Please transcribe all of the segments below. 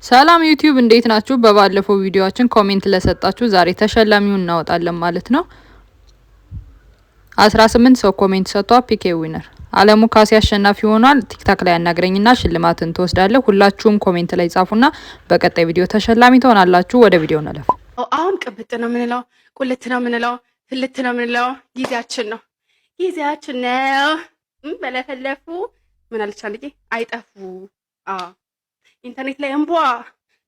ሰላም ዩቲዩብ፣ እንዴት ናችሁ? በባለፈው ቪዲዮአችን comment ለሰጣችሁ ዛሬ ተሸላሚውን እናወጣለን ማለት ነው። 18 ሰው comment ሰጥቷል። Pick a winner አለሙ ካሴ አሸናፊ ሆኗል። ቲክታክ ላይ አናግረኝና ሽልማትን ትወስዳለህ። ሁላችሁም comment ላይ ጻፉና በቀጣይ ቪዲዮ ተሸላሚ ትሆናላችሁ። ወደ ቪዲዮ እንለፍ። አሁን ቅብጥ ነው የምንለው፣ ቁልት ነው የምንለው፣ ፍልት ነው የምንለው። ጊዜያችን ነው፣ ጊዜያችን ነው። በለፈለፉ ምን አለች አንዴ፣ አይጠፉ። ኢንተርኔት ላይ እንቧ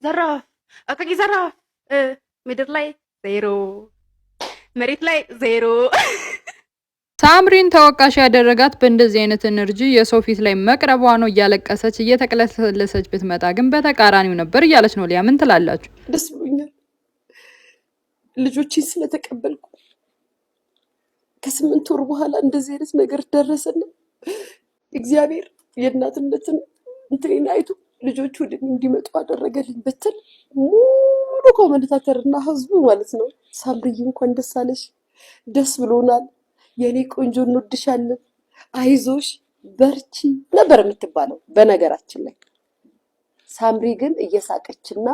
ዘራፍ አቃቂ ዘራፍ፣ ምድር ላይ ዜሮ፣ መሬት ላይ ዜሮ። ሳምሪን ተወቃሽ ያደረጋት በእንደዚህ አይነት energy የሰው ፊት ላይ መቅረቧ ነው። እያለቀሰች እየተቅለሰለሰች ብትመጣ ግን በተቃራኒው ነበር እያለች ነው። ሊያ፣ ምን ትላላችሁ? ደስ ብሎኛል ልጆቼን ስለተቀበልኩ። ከ8 ወር በኋላ እንደዚህ አይነት ነገር ደረሰና እግዚአብሔር የእናትነትን እንትኔን አይቶ ልጆቹ ወደ እኔ እንዲመጡ አደረገልኝ ብትል ሙሉ commentator እና ህዝቡ ማለት ነው፣ "ሳምሪዬ እንኳን ደስ አለሽ፣ ደስ ብሎናል፣ የእኔ ቆንጆ እንወድሻለን፣ አይዞሽ በርቺ" ነበር የምትባለው። በነገራችን ላይ ሳምሪ ግን እየሳቀችና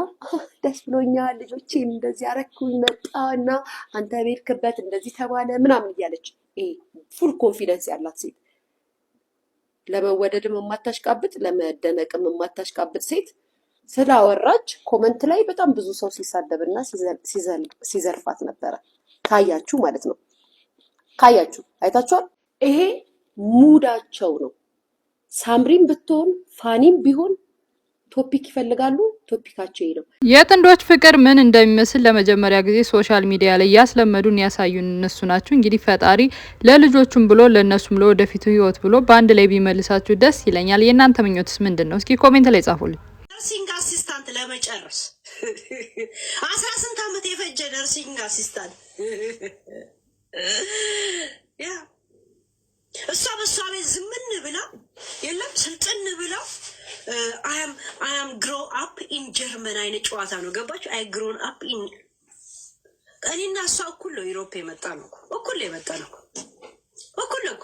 "ደስ ብሎኛል፣ ልጆቼን እንደዚህ አረኩኝ መጣ እና አንተ ቤድክበት እንደዚህ ተባለ" ምናምን እያለች፣ full confidence ያላት ሴት፣ ለመወደድም የማታሽቃብጥ ለመደነቅም የማታሽቃብጥ ሴት ስላወራች comment ላይ በጣም ብዙ ሰው ሲሳደብና ሲዘልፋት ነበረ። ካያችሁ ማለት ነው። ካያችሁ አይታችኋል። ይሄ mood ኣቸው ነው። ሳምሪም ብትሆን ፋኒም ቢሆን topic ይፈልጋሉ። Topic ኣቸው ይሄ ነው። የጥንዶች ፍቅር ምን እንደሚመስል ለመጀመሪያ ጊዜ social media ላይ ያስለመዱን ያሳዩን እነሱ ናቸው። እንግዲህ ፈጣሪ ለልጆቹም ብሎ ለእነሱም ለወደፊቱ ህይወት ብሎ በአንድ ላይ ቢመልሳችሁ ደስ ይለኛል። የእናንተ ምኞትስ ምንድን ነው? እስኪ comment ላይ ጻፉልኝ። Nursing assistant ለመጨረስ አስራ ስንት ዓመት የፈጀ nursing assistant፣ yeah፣ እሷ በእሷ ቤት ዝምን ብላ የለም ስልጥን ብላ "I am grow up in German" አይነት ጨዋታ ነው። ገባችሁ? I grown up in፣ እኔና እሷ እኩል ነው። Europe የመጣ ነው፣ እኩል የመጣ ነው፣ እኩል ነው።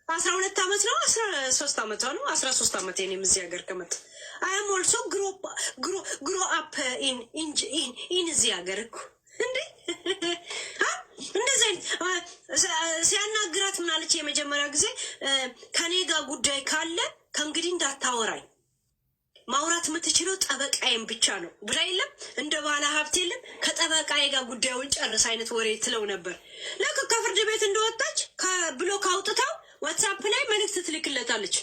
12 ዓመት ነው፣ 13 ዓመቷ ነው። 13 ዓመት እኔም እዚህ ሀገር ከመጣ I am also grow up in እዚህ ሀገር እኮ። እንዴ፣ እንደዚህ አይነት ሲያናግራት ምናለች? የመጀመሪያ ጊዜ "ከኔ ጋር ጉዳይ ካለ ከእንግዲህ እንዳታወራኝ፣ ማውራት የምትችለው ጠበቃዬን ብቻ ነው" ብላ የለም፣ እንደ ባለ ሀብት የለም፣ "ከጠበቃዬ ጋር ጉዳዩን ጨርስ" አይነት ወሬ ትለው ነበር። ልክ ከፍርድ ቤት እንደወጣች block አውጥታው ዋትሳፕ ላይ መልዕክት ትልክለታለች።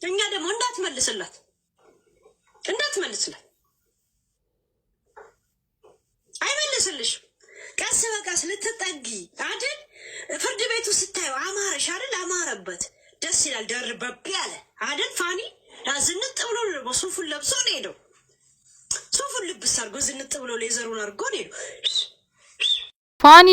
እኛ ደግሞ እንዳትመልስላት፣ እንዳትመልስላት፣ አይመልስልሽም። ቀስ በቀስ ልትጠጊ አይደል? ፍርድ ቤቱ ስታየው አማረሽ አይደል? አማረበት፣ ደስ ይላል። ደርበብ ያለ አይደል? ፋኒ ዝንጥ ብሎ ደግሞ ሱፉን ለብሶ ነው ሄደው። ሱፉን ልብስ አድርጎ ዝንጥ ብሎ leather ኡን አድርጎ ነው ሄደው። ፋኒ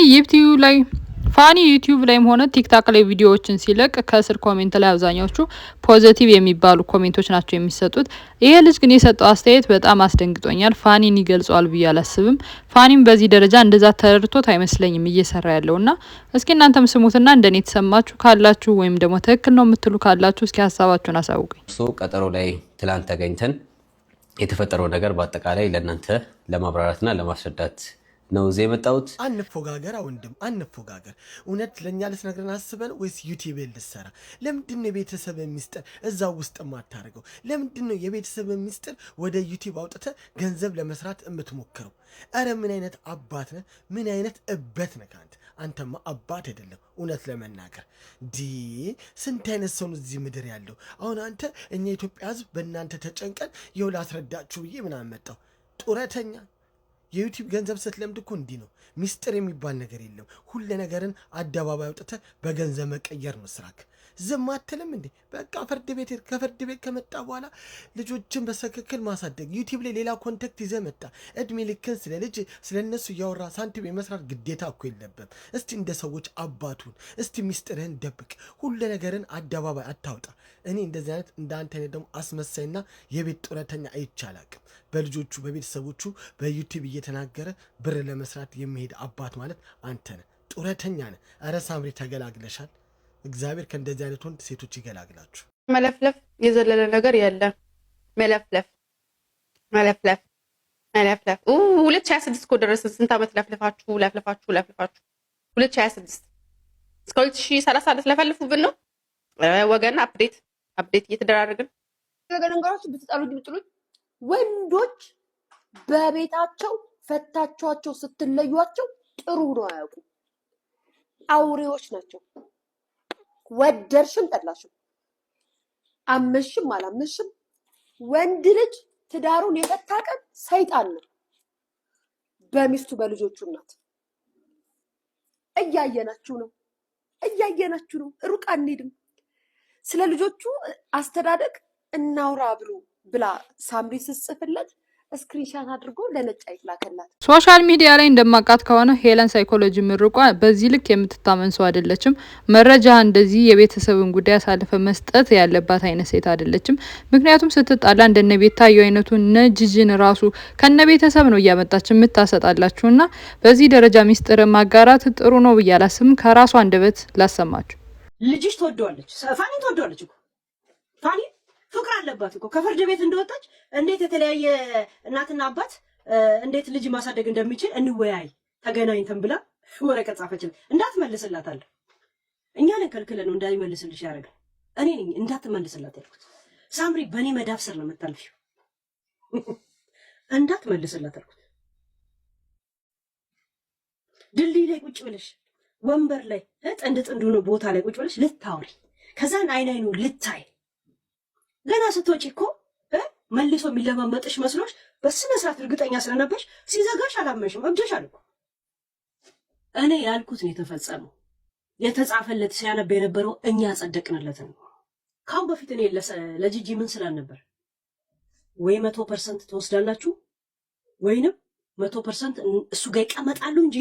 ዩቲዩብ ላይም ሆነ ቲክታክ ላይ ቪዲዮዎችን ሲለቅ ከስር comment ላይ አብዛኛዎቹ positive የሚባሉ comment ኦች ናቸው የሚሰጡት። ይሄ ልጅ ግን የሰጠው አስተያየት በጣም አስደንግጦኛል። ፋኒን ይገልጸዋል ብዬ አላስብም። ፋኒም በዚህ ደረጃ እንደዛ ተረድቶት አይመስለኝም እየሰራ ያለው። እና እስኪ እናንተም ስሙትና እንደኔ የተሰማችሁ ካላችሁ ወይም ደግሞ ትክክል ነው የምትሉ ካላችሁ እስኪ ሀሳባችሁን አሳውቁኝ። ቀጠሮ ላይ ትላንት ተገኝተን የተፈጠረው ነገር በአጠቃላይ ለእናንተ ለማብራራትና ለማስረዳት ነው እዚህ የመጣሁት። አንፎጋገር ወንድም፣ አንፎጋገር። እውነት ለእኛ ልትነግረን አስበን ወይስ ዩቲዩብ ልትሰራ? ለምንድን ነው የቤተሰብ ሚስጥር እዛ ውስጥ የማታደርገው? ለምንድን ነው የቤተሰብ ሚስጥር ወደ ዩቲዩብ አውጥተህ ገንዘብ ለመስራት የምትሞክረው? ኧረ ምን አይነት አባት ነህ? ምን አይነት እበት ነህ አንተ? አንተማ አባት አይደለም። እውነት ለመናገር ዲ ስንት አይነት ሰው ነው እዚህ ምድር ያለው? አሁን አንተ እኛ የኢትዮጵያ ሕዝብ በእናንተ ተጨንቀን ይኸው ላስረዳችሁ ብዬ ምናምን መጣሁ። ጡረተኛ የዩቲዩብ ገንዘብ ስትለምድ እኮ እንዲህ ነው። ሚስጥር የሚባል ነገር የለም። ሁለ ነገርን አደባባይ አውጥተህ በገንዘብ መቀየር ነው ስራክ። ዝም አትልም እንዴ? በቃ ፍርድ ቤት፣ ከፍርድ ቤት ከመጣ በኋላ ልጆችን በትክክል ማሳደግ፣ ዩቲዩብ ላይ ሌላ content ይዘህ መጣ። እድሜ ልክን ስለ ልጅ ስለ እነሱ እያወራ ሳንቲም የመስራት ግዴታ እኮ የለብም። እስቲ እንደ ሰዎች አባቱን እስቲ ሚስጥርህን ደብቅ። ሁለ ነገርን አደባባይ አታውጣ። እኔ እንደዚህ አይነት እንደ አንተ አይነት ደግሞ አስመሳይና የቤት ጡረተኛ አይቼ አላቅም። በልጆቹ በቤተሰቦቹ በዩቲዩብ እየተናገረ ብር ለመስራት የሚሄድ አባት ማለት አንተ ነህ። ጡረተኛ ነህ። ኧረ ሳምሪ ተገላግለሻል። እግዚአብሔር ከእንደዚህ አይነት ወንድ ሴቶች ይገላግላችሁ። መለፍለፍ የዘለለ ነገር የለም። መለፍለፍ መለፍለፍ። ለፍለፍ 2026 እኮ ደረስን። ስንት ዓመት ለፍልፋችሁ ለፍልፋችሁ ለፍልፋችሁ 2026 እስከ 2030 ልትለፈልፉብን ነው ወገን። Update update እየተደራረግን ነገር ነገራችሁ ብትጠሉኝ ብጥሉኝ ወንዶች በቤታቸው ፈታችኋቸው ስትለዩቸው ጥሩ ነው አያውቁም። አውሬዎች ናቸው። ወደድሽም ጠላሽም አመንሽም አላመንሽም ወንድ ልጅ ትዳሩን የፈታ ቀን ሰይጣን ነው። በሚስቱ በልጆቹ እናት እያየናችሁ ነው፣ እያየናችሁ ነው። ሩቅ አንሄድም። ስለ ልጆቹ አስተዳደግ እናውራ ብሎ ብላ ሳምሪ ስትጽፍለት screenshot አድርጎ ለነጭ አይጥ ላከላት። Social media ላይ እንደማውቃት ከሆነ ሄለን ሳይኮሎጂ ምሩቋ በዚህ ልክ የምትታመን ሰው አይደለችም። መረጃ እንደዚህ የቤተሰብን ጉዳይ አሳልፈ መስጠት ያለባት አይነት ሴት አይደለችም። ምክንያቱም ስትጣላ እንደነ ቤታዮ አይነቱ ነጅጅን ራሱ ከነ ቤተሰብ ነው እያመጣች የምታሰጣላችሁ እና በዚህ ደረጃ ሚስጥር ማጋራት ጥሩ ነው ብዬ አላስብም። ከራሷ አንደበት ላሰማችሁ። ልጅሽ ትወደዋለች፣ ፋኒን ትወደዋለች እኮ፣ ፋኒ ፍቅር አለባት እኮ። ከፍርድ ቤት እንደወጣች እንዴት የተለያየ እናትና አባት እንዴት ልጅ ማሳደግ እንደሚችል እንወያይ ተገናኝተን ብላ ወረቀት ጻፈችልን። እንዳትመልስላት አለ። እኛ ነን ከልክለን ነው እንዳይመልስልሽ ያደረግን። እኔ ነኝ እንዳትመልስላት ያልኩት። ሳምሪ በእኔ መዳፍ ስር ነው የምታልፊው። እንዳትመልስላት አልኩት። ድልድይ ላይ ቁጭ ብለሽ፣ ወንበር ላይ ጥንድ ጥንድ ሆኖ ቦታ ላይ ቁጭ ብለሽ ልታወሪ፣ ከዛን አይን አይኑ ልታይ፣ ገና ስትወጪ እኮ መልሶ የሚለማመጥሽ መስሎሽ በስነ ስርዓት እርግጠኛ ስለነበርሽ ሲዘጋሽ አላመንሽም። እብደሻል እኮ። እኔ ያልኩት ነው የተፈጸመው። የተጻፈለት ሲያነብ የነበረው እኛ ያጸደቅንለት ነው። ካሁን በፊት እኔ ለጂጂ ምን ስላል ነበር? ወይ 100% ትወስዳላችሁ ወይንም 100% እሱ ጋር ይቀመጣሉ እንጂ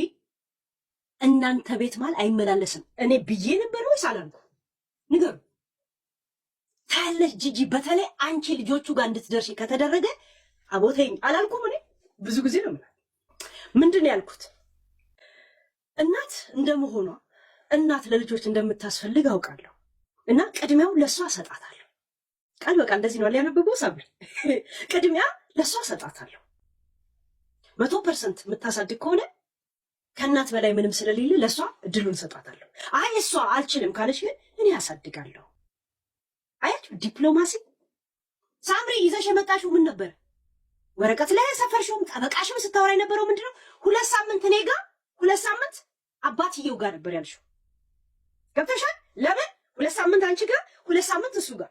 እናንተ ቤት ማል አይመላለስም። እኔ ብዬ ነበር ወይስ አላልኩ? ንገሩ። ታያለሽ ጂጂ፣ በተለይ አንቺ ልጆቹ ጋር እንድትደርሺ ከተደረገ አቦተኝ አላልኩም? እኔ ብዙ ጊዜ ነው የምልህ። ምንድን ነው ያልኩት? እናት እንደመሆኗ እናት ለልጆች እንደምታስፈልግ አውቃለሁ እና ቅድሚያው ለእሷ እሰጣታለሁ። ቃል በቃል እንደዚህ ነው ያነበበው ሳምሪ። ቅድሚያ ለእሷ እሰጣታለሁ። 100% የምታሳድግ ከሆነ ከእናት በላይ ምንም ስለሌለ ለእሷ እድሉን እሰጣታለሁ። አይ እሷ አልችልም ካለች ግን እኔ አሳድጋለሁ። አያችሁ ዲፕሎማሲ። ሳምሪ ይዘሽ የመጣሽው ምን ነበር? ወረቀት ላይ ያሰፈርሽውም ጠበቃሽም ስታወራ የነበረው ምንድነው? 2 ሳምንት እኔ ጋ፣ 2 ሳምንት አባትየው ጋር ነበር ያልሽው። ገብተሻል? ለምን 2 ሳምንት አንቺ ጋር፣ 2 ሳምንት እሱ ጋር?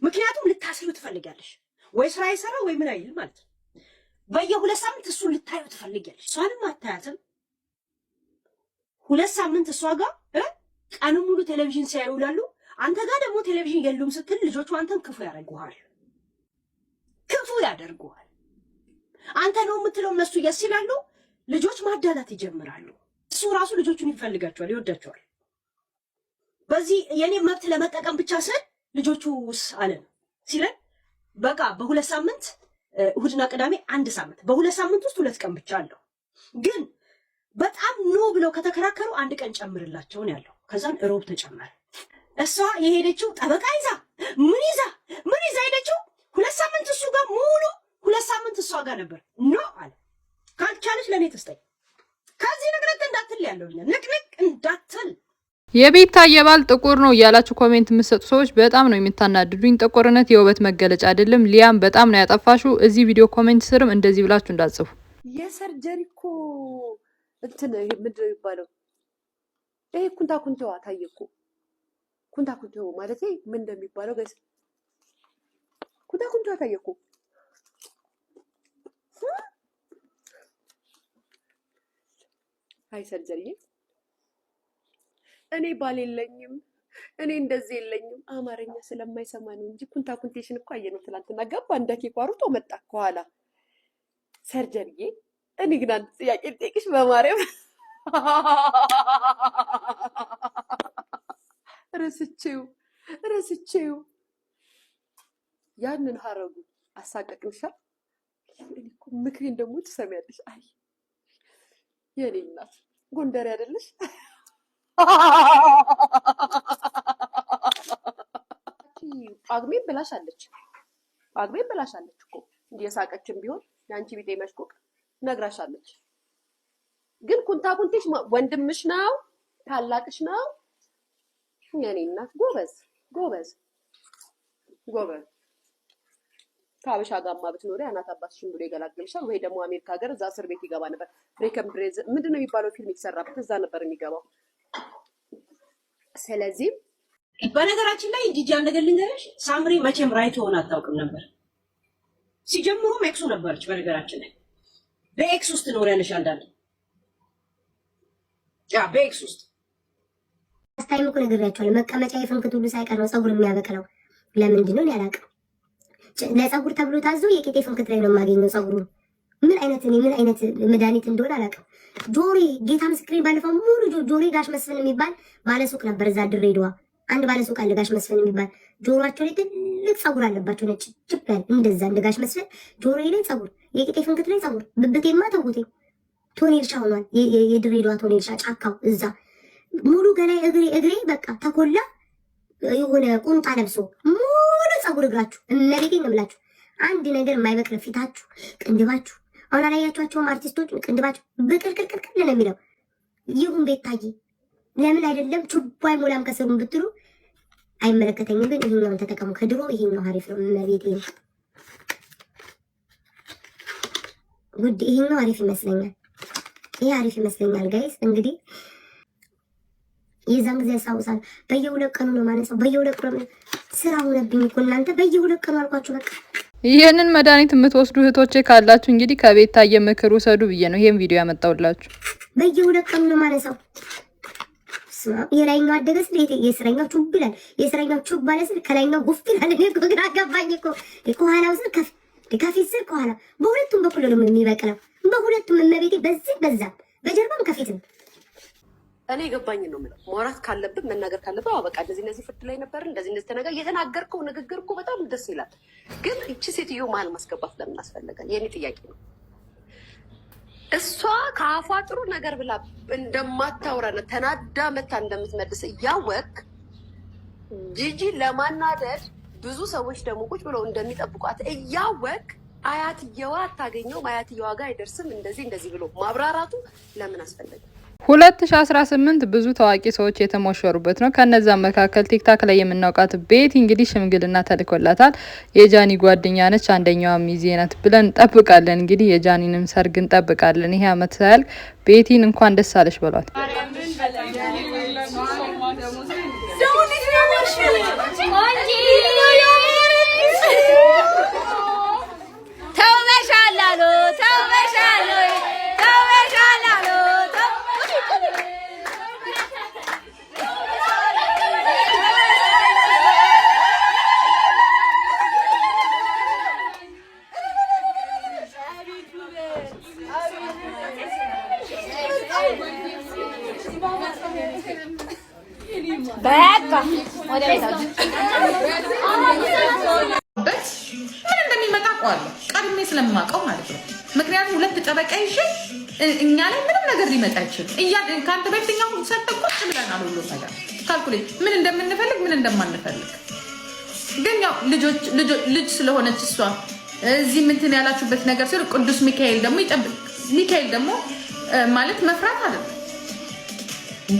ምክንያቱም ልታስሪው ትፈልጊያለሽ። ወይ ስራ ይሰራ ወይ ምን አይል ማለት ነው። በየ2 ሳምንት እሱን ልታዩ ትፈልጊያለሽ። እሷንም አታያትም። 2 ሳምንት እሷ ጋር ቀኑ ሙሉ ቴሌቪዥን ሲያዩ ይውላሉ። አንተ ጋር ደግሞ ቴሌቪዥን የሉም ስትል ልጆቹ አንተን ክፉ ያደርጉሃል፣ ክፉ ያደርጉሃል። አንተ ነው የምትለው እነሱ yes ይላሉ። ልጆች ማዳላት ይጀምራሉ። እሱ ራሱ ልጆቹን ይፈልጋቸዋል፣ ይወዳቸዋል። በዚህ የኔ መብት ለመጠቀም ብቻ ስል ልጆቹ ውስ አለን ሲለን በቃ በ2 ሳምንት እሁድና ቅዳሜ አንድ ሳምንት፣ በ2 ሳምንት ውስጥ 2 ቀን ብቻ አለው። ግን በጣም no ብለው ከተከራከሩ አንድ ቀን ጨምርላቸው ነው ያለው። ከዛን እሮብ ተጨመረ። እሷ የሄደችው ጠበቃ ይዛ ምን ይዛ ምን ይዛ ሄደችው። 2 ሳምንት እሱ ጋር ሙሉ 2 ሳምንት እሷ ጋር ነበር። No አለ፣ ካልቻለች ለእኔ ትስጠኝ። ከዚህ ንቅንቅ እንዳትል ያለው ንቅንቅ እንዳትል። የቤታዬ ባል ጥቁር ነው እያላችሁ comment የምትሰጡ ሰዎች በጣም ነው የምታናድዱኝ። ጥቁርነት የውበት መገለጫ አይደለም። ሊያም በጣም ነው ያጠፋሽው። እዚህ ቪዲዮ comment ስርም እንደዚህ ብላችሁ እንዳትጽፉ። የ surgery እኮ እንትን ይሄ ምንድን ነው የሚባለው? ይሄ ኩንታ ኩንቴዋ ታየ እኮ። ኩንታ ኩንቴው ማለት ምን እንደሚባለው guys፣ ኩንታ ኩንቴዋ ታየ እኮ። አይ surgery፣ እኔ ባል የለኝም፣ እኔ እንደዚህ የለኝም። አማርኛ ስለማይሰማ ነው እንጂ ኩንታ ኩንቴሽን እኮ አየነው ትላንትና። ገባ እንደ ኬኳ ሩጦ መጣ ከኋላ። Surgery ዬ፣ እኔ ግን አንድ ጥያቄ ልጠይቅሽ በማርያም፣ ረስቼው ረስቼው። ያንን ሀረጉ አሳቀቅንሻ። እኔ እኮ ምክሬን ደግሞ ትሰሚያለሽ። አይ የኔ እናት ጎንደሬ አይደለሽ? ጳጉሜን ብላሻለች። ጳጉሜን ብላሻለች እኮ እየሳቀችም ቢሆን የአንቺ ቢጤ መሽቆቅ። ነግራሻለች። ግን ኩንታ ኩንቴሽ ወንድምሽ ነው፣ ታላቅሽ ነው። የኔ እናት ጎበዝ ጎበዝ ጎበዝ። ከሀበሻ ጋማ ብትኖሪ አናት አባትሽን ብሎ ይገላግልሻል። ወይ ደግሞ አሜሪካ ሀገር እዛ እስር ቤት ይገባ ነበር። ብሬከም ብሬዝ ምንድን ነው የሚባለው ፊልም የተሰራበት እዛ ነበር የሚገባው። ስለዚህ በነገራችን ላይ ጂጂ አንድ ነገር ልንገርሽ፣ ሳምሪ መቼም right ሆና አታውቅም ነበር። ሲጀምሩም ex ኡ ነበረች። በነገራችን ላይ በ ex ውስጥ ትኖሪያለሽ። አንዳንድ ያ በ ex ውስጥ Last time እኮ ነግሬያቸዋለሁ። መቀመጫ የፍንክት ሁሉ ሳይቀር ነው ፀጉር የሚያበቅለው። ለምንድን ነው እኔ አላውቅም። ለፀጉር ተብሎ ታዞ የቄጤ ፍንክት ላይ ነው የማገኘው ፀጉሩ። ምን አይነት እኔ ምን አይነት መድኃኒት እንደሆነ አላውቅም። ጆሬ ጌታ ምስክሬን ባለፈው ሙሉ ጆሬ ጋሽ መስፍን የሚባል ባለሱቅ ነበር እዛ ድሬዳዋ። አንድ ባለሱቅ አለ ጋሽ መስፍን የሚባል፣ ጆሮአቸው ላይ ትልቅ ፀጉር አለባቸው፣ ነጭ ጭብ ያለ እንደዛ እንደ ጋሽ መስፍን። ጆሮዬ ላይ ፀጉር፣ የቄጤ ፍንክት ላይ ፀጉር፣ ብብቴማ ተውቴ ቶኔልሻ ሆኗል። የድሬዳዋ ቶኔልሻ ጫካው እዛ ሙሉ ገላይ እግሬ እግሬ በቃ ተኮላ የሆነ ቁምጣ ለብሶ ሙሉ ፀጉር እግራችሁ፣ እመቤቴን ነው የምላችሁ። አንድ ነገር የማይበቅል ፊታችሁ፣ ቅንድባችሁ፣ አሁን አላያችኋቸውም አርቲስቶች ቅንድባችሁ ብቅልቅልቅልቅል ነው የሚለው። ይሁን ቤታዬ፣ ለምን አይደለም ቱቦ አይሞላም ከስሩም ብትሉ አይመለከተኝም። ግን ይሄኛውን ተጠቀሙ። ከድሮ ይሄኛው አሪፍ ነው። እመቤቴን ጉድ ይሄኛው አሪፍ ይመስለኛል። ይሄ አሪፍ ይመስለኛል guys። እንግዲህ የዛን ጊዜ ያስታውሳል። በየሁለት ቀኑ ነው ማለት ነው። በየሁለት ቀኑ ስራ ሆነብኝ እኮ እናንተ። በየሁለት ቀኑ አልኳችሁ በቃ። ይህንን መድኃኒት የምትወስዱ እህቶቼ ካላችሁ እንግዲህ ከቤታዬ ምክር ውሰዱ ብዬ ነው ይሄን ቪዲዮ ያመጣሁላችሁ። በየሁለት ቀኑ ነው ማለት ነው። የላይኛው አደገ ስል የስረኛው ቹብ ይላል። የስረኛው ቹብ ባለ ስል ከላይኛው ጉፍ ይላል። እኔ እኮ ግራ ገባኝ እኮ። ከኋላው ስል ከፊት ስል ከኋላ በሁለቱም በኩል ነው የሚበቅለው። በሁለቱም እመቤቴ፣ በዚህ በዛ በጀርባም ከፊትም። እኔ የገባኝ ነው የምለው። ማውራት ካለብን፣ መናገር ካለብን፣ አዎ በቃ እንደዚህ እንደዚህ ፍርድ ላይ ነበር፣ እንደዚህ እንደዚህ ተነጋ የተናገርከው ንግግር እኮ በጣም ደስ ይላል። ግን እቺ ሴትዮ መሀል ማስገባት ለምን አስፈለገ? የኔ ጥያቄ ነው። እሷ ከአፏ ጥሩ ነገር ብላ እንደማታወራና ተናዳ መታ እንደምትመልስ እያወቅ ጂጂ ለማናደድ ብዙ ሰዎች ደግሞ ቁጭ ብለው እንደሚጠብቋት እያወቅ አያትየዋ አታገኘውም፣ አያትየዋ ጋር አይደርስም፣ እንደዚህ እንደዚህ ብሎ ማብራራቱ ለምን አስፈለገ? 2018 ብዙ ታዋቂ ሰዎች የተሞሸሩበት ነው። ከነዛም መካከል ቲክታክ ላይ የምናውቃት ቤቲ እንግዲህ ሽምግልና ተልኮላታል። የጃኒ ጓደኛ ነች፣ አንደኛዋ ሚዜ ናት ብለን እንጠብቃለን። እንግዲህ የጃኒንም ሰርግ እንጠብቃለን። ይሄ አመት ሳያልቅ ቤቲን እንኳን ደስ አለሽ በሏት። በት ምን እንደሚመጣ አውቀዋለሁ፣ ቀድሜ ስለማውቀው ማለት ነው። ምክንያቱም ሁለት ጠበቃ ይዤ እኛ ላይ ምንም ነገር ሊመጣ አይችልም። ከአንተ በፊት እኛ ሰርተን ቁጭ ብለናል። ሁሉም ነገር calculate ምን እንደምንፈልግ ምን እንደማንፈልግ፣ ግን ያው ልጅ ስለሆነች እሷ እዚህ ምንትን ያላችሁበት ነገር ሲሆን ቅዱስ ሚካኤል ደግሞ ይጠብቅ። ሚካኤል ደግሞ ማለት መፍራት አይደለም፣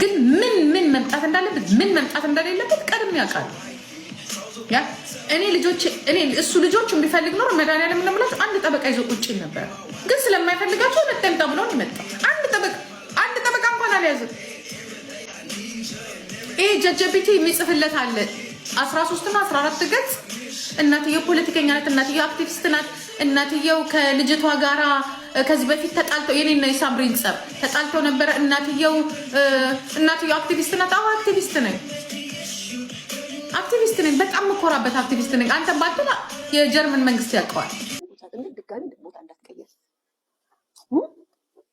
ግን ምን ምን መምጣት እንዳለበት ምን መምጣት እንደሌለበት ቀድሜ ያውቃሉ። ያ እኔ ልጆች እኔ እሱ ልጆቹ ቢፈልግ ኖሮ መድኃኒዓለም እንደምላቸው አንድ ጠበቃ ይዞ ቁጭ ነበር። ግን ስለማይፈልጋቸው መጣ ይምጣ ብሎ ነው የመጣው። አንድ ጠበቃ እንኳን አልያዘም። ይሄ ChatGPT የሚጽፍለት አለ 13 እና 14 ገጽ። እናትየው ፖለቲከኛ ናት፣ እናትየው አክቲቪስት ናት። እናትየው ከልጅቷ ጋራ ከዚህ በፊት ተጣልተው የኔና የሳምሪን ጸብ ተጣልተው ነበረ። እናትየው አክቲቪስት ናት። አዎ አክቲቪስት ነኝ፣ አክቲቪስት ነኝ። በጣም የምኮራበት አክቲቪስት ነኝ። አንተ ባትል የጀርመን መንግስት ያውቀዋል። ቁምሳጥን ግን ድጋሚ ቦታ እንዳትቀይር።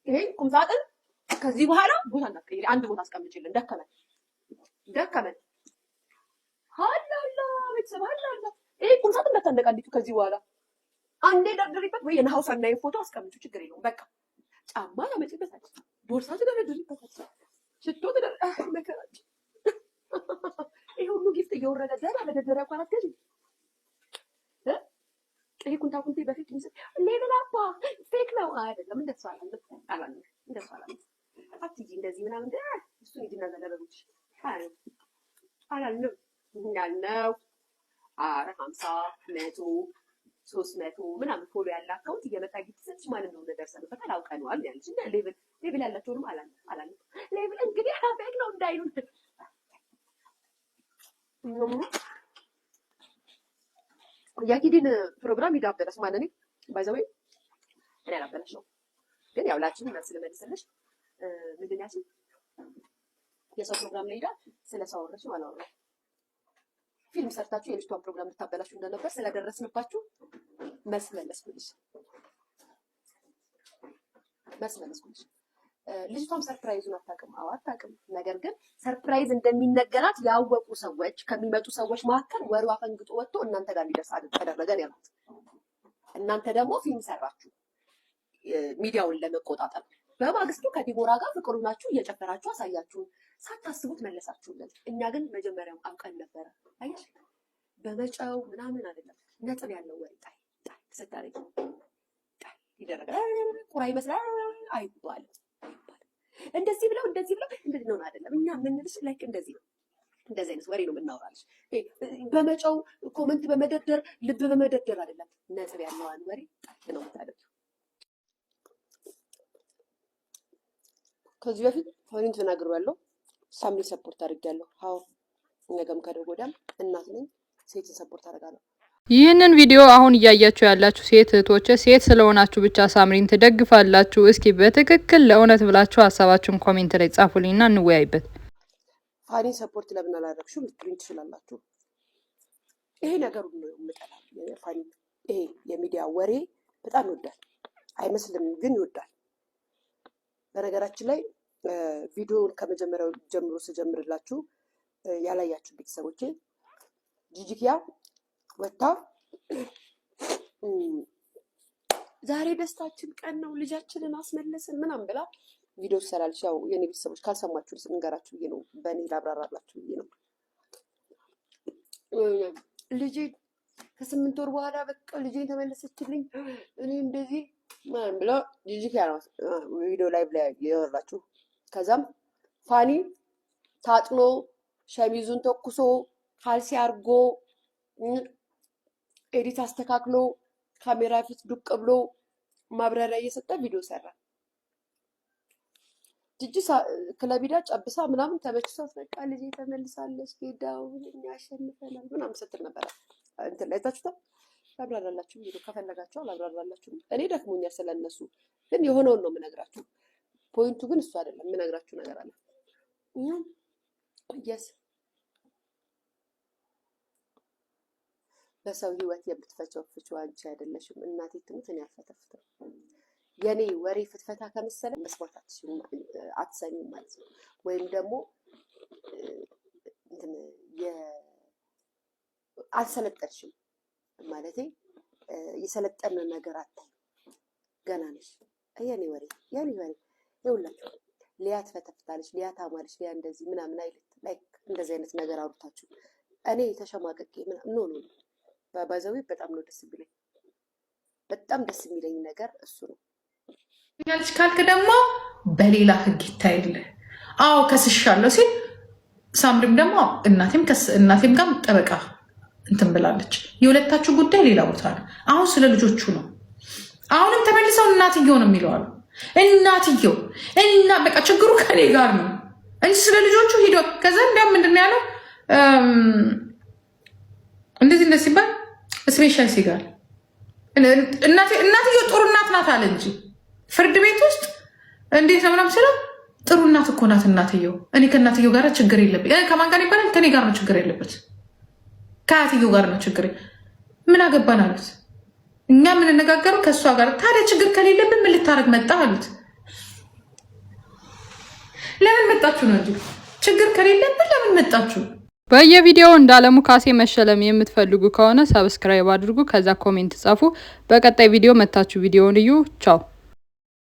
ይሄ ቁምሳጥን ከዚህ በኋላ ቦታ እንዳትቀይር፣ አንድ ቦታ አስቀምጭልን። ደከመን ደከመን። ሀላላ ቤተሰብ ሀላላ። ይሄ ቁምሳጥን እንዳታነቃልቱ ከዚህ በኋላ፣ አንዴ ደርድሪበት ወይ የናሁሰናይን ፎቶ አስቀምጩ፣ ችግር የለውም። በቃ ጫማ ታመጪበታለሽ፣ ቦርሳ ትደረድሪበታለሽ፣ ሽቶ ትደር መከራችን። ይሄ ሁሉ gift እየወረደ ደህና መደርደሪያ እንኳን አትገዢም። ይሄ ኩንታ ኩንቴ በፊት ሚስ level አባ fake ነው አይደለም። እንደሱ አላለም አላለም እንደሱ አላለም። አትሂጂ እንደዚህ ምናምን እሱን ሂጂና ዘለበሎች አላልንም ያልነው። ኧረ 50፣ 100፣ 300 ምናምን follow ያለ account እየመጣ gift ሰጥሽ ማን እንደሆነ ደርሰንበታል፣ አውቀነዋል ያለች እና level ያላቸውንም አላልንም አላልንም። Level እንግዲህ fake ነው እንዳይሉን። የኪዲን ፕሮግራም ሂድ አበላሽ ማለት ነው። By the way እኔ አላበላሽ ነው፣ ግን ያው ላችን መልስ ልመልስልሽ። ምንድን ያልሽኝ? የሰው ፕሮግራም ላይ ሄዳ ስለ ሰው አወራሽ አላወራም። ፊልም ሰርታችሁ የልጅቷን ፕሮግራም ልታበላሹ እንደነበር ስለደረስንባችሁ መልስ መለስኩልሽ፣ መልስ መለስኩልሽ። ልጅቷም surprise ኡን አታውቅም። አዎ አታውቅም። ነገር ግን surprise እንደሚነገራት ያወቁ ሰዎች ከሚመጡ ሰዎች መካከል ወሬው አፈንግጦ ወጥቶ እናንተ ጋር እንዲደርስ ተደረገ ነው ያልኩት። እናንተ ደግሞ ፊልም ሰራችሁ ሚዲያውን ለመቆጣጠር። በማግስቱ ከዲቦራ ጋር ፍቅሩ ናችሁ እየጨፈራችሁ አሳያችሁን። ሳታስቡት መለሳችሁልን። እኛ ግን መጀመሪያው አውቀን ነበረ። አየሽ፣ በመጫው ምናምን አይደለም። ነጥብ ያለው ወሬ ጣይ ጣይ ስታደርጊ ጣይ ይደረጋል። ቁራ ይመስላል አይባልም። እንደዚህ ብለው እንደዚህ ብለው እንደዚህ ነው አይደለም። እኛ የምንልሽ like እንደዚህ ነው። እንደዚህ አይነት ወሬ ነው የምናወራልሽ። በመጫው comment በመደርደር ልብ በመደርደር አይደለም። ነጥብ ያለዋን ወሬ ጣል ነው የምታደርጊው። ከዚህ በፊት ፋኒን ተናግሬያለሁ። ሳምሪ support አድርጌያለሁ። አዎ ነገም ከነገ ወዲያም እናት ነኝ፣ ሴትን support አደርጋለሁ። ይህንን ቪዲዮ አሁን እያያችሁ ያላችሁ ሴት እህቶች ሴት ስለሆናችሁ ብቻ ሳምሪን ትደግፋላችሁ? እስኪ በትክክል ለእውነት ብላችሁ ሀሳባችሁን comment ላይ ጻፉልኝና እንወያይበት። ፋኒን support ለምን አላደረግሽም ልትሉኝ ትችላላችሁ። ይሄ ነገሩ ነው የምጠላው። ፋኒ ይሄ የሚዲያ ወሬ በጣም ይወዳል። አይመስልም ግን ይወዳል። በነገራችን ላይ ቪዲዮውን ከመጀመሪያው ጀምሮ ስጀምርላችሁ ያላያችሁ ቤተሰቦቼ ጂጂኪያ ወታ ዛሬ ደስታችን ቀን ነው፣ ልጃችንን አስመለስን ምናምን ብላ ቪዲዮ ትሰራለች። ያው የኔ ቤተሰቦች ካልሰማችሁ ልንገራችሁ ብዬ ነው፣ በእኔ ላብራራላችሁ ብዬ ነው። ልጄ ከ8 ወር በኋላ በቃ ልጄን ተመለሰችልኝ፣ እኔ እንደዚህ ምናምን ብላ ጂጂኪያ ነው ቪዲዮ ላይ ብላ የወራችሁ። ከዛም ፋኒ ታጥኖ ሸሚዙን ተኩሶ ካልሲ አድርጎ edit አስተካክሎ ካሜራ ፊት ዱቅ ብሎ ማብራሪያ እየሰጠ ቪዲዮ ሰራ። ጅጅ ክለብ ሂዳ ጨብሳ ምናምን ተመችቷት በቃ ልጄ ተመልሳለች፣ ጌዳው እኛ አሸንፈናል ምናምን ስትል ነበረ። እንትን ላይ ታችሁታል። ላብራራላችሁ ቪዲዮ ከፈለጋችሁ አላብራራላችሁም። እኔ ደክሞኛል ስለነሱ፣ ግን የሆነውን ነው የምነግራችሁ። Point ኡ ግን እሱ አይደለም። የምነግራችሁ ነገር አለ። Yes፣ በሰው ህይወት የምትፈተፍቺው አንቺ አይደለሽም። እናቴ ትሙት እኔ አልፈተፍትም። የኔ ወሬ ፍትፈታ ከመሰለ መስማት አትሰሚም ማለት ነው። ወይም ደግሞ እንትን አልሰለጠንሽም ማለቴ የሰለጠነ ነገር አታይም። ገና ነሽ። የኔ ወሬ ይኸውላችሁ፣ ሊያ ትፈተፍታለች፣ ሊያ ታማለች፣ ሊያ እንደዚህ ምናምን አይነት like እንደዚህ አይነት ነገር አውርታችሁ እኔ ተሸማቀቄ ምናምን no no by the way በጣም ነው ደስ የሚለኝ። በጣም ደስ የሚለኝ ነገር እሱ ነው። ያለች ካልክ ደግሞ በሌላ ህግ ይታይልህ። አዎ ከስሻለሁ ሲል ሳምሪም ደግሞ እናቴም ጋር ጠበቃ እንትን ብላለች። የሁለታችሁ ጉዳይ ሌላ ቦታ ነው። አሁን ስለ ልጆቹ ነው። አሁንም ተመልሰው እናትየው ነው የሚለዋሉ። እናትየው እና በቃ ችግሩ ከኔ ጋር ነው እንጂ ስለ ልጆቹ ሂዶ ከዛ እንዲያውም ምንድን ነው ያለው እንደዚህ እንደዚህ ሲባል ስፔሻል ሲጋር እናትየው ጥሩ እናት ናት አለ እንጂ ፍርድ ቤት ውስጥ እንዴት ነው ምናምን ስለው ጥሩ እናት እኮ ናት እናትየው። እኔ ከእናትየው ጋር ችግር የለብኝ። ከማን ጋር ይባላል? ከኔ ጋር ነው ችግር የለበት፣ ከአያትየው ጋር ነው ችግር። ምን አገባን አሉት። እኛ የምንነጋገረው ከእሷ ጋር። ታዲያ ችግር ከሌለብን ምን ልታደርግ መጣ አሉት። ለምን መጣችሁ ነው እንጂ ችግር ከሌለብን ለምን መጣችሁ? በየቪዲዮው እንደ አለሙ ካሴ መሸለም የምትፈልጉ ከሆነ subscribe አድርጉ። ከዛ comment ጻፉ። በቀጣይ ቪዲዮ መታችሁ ቪዲዮውን እዩ። ቻው።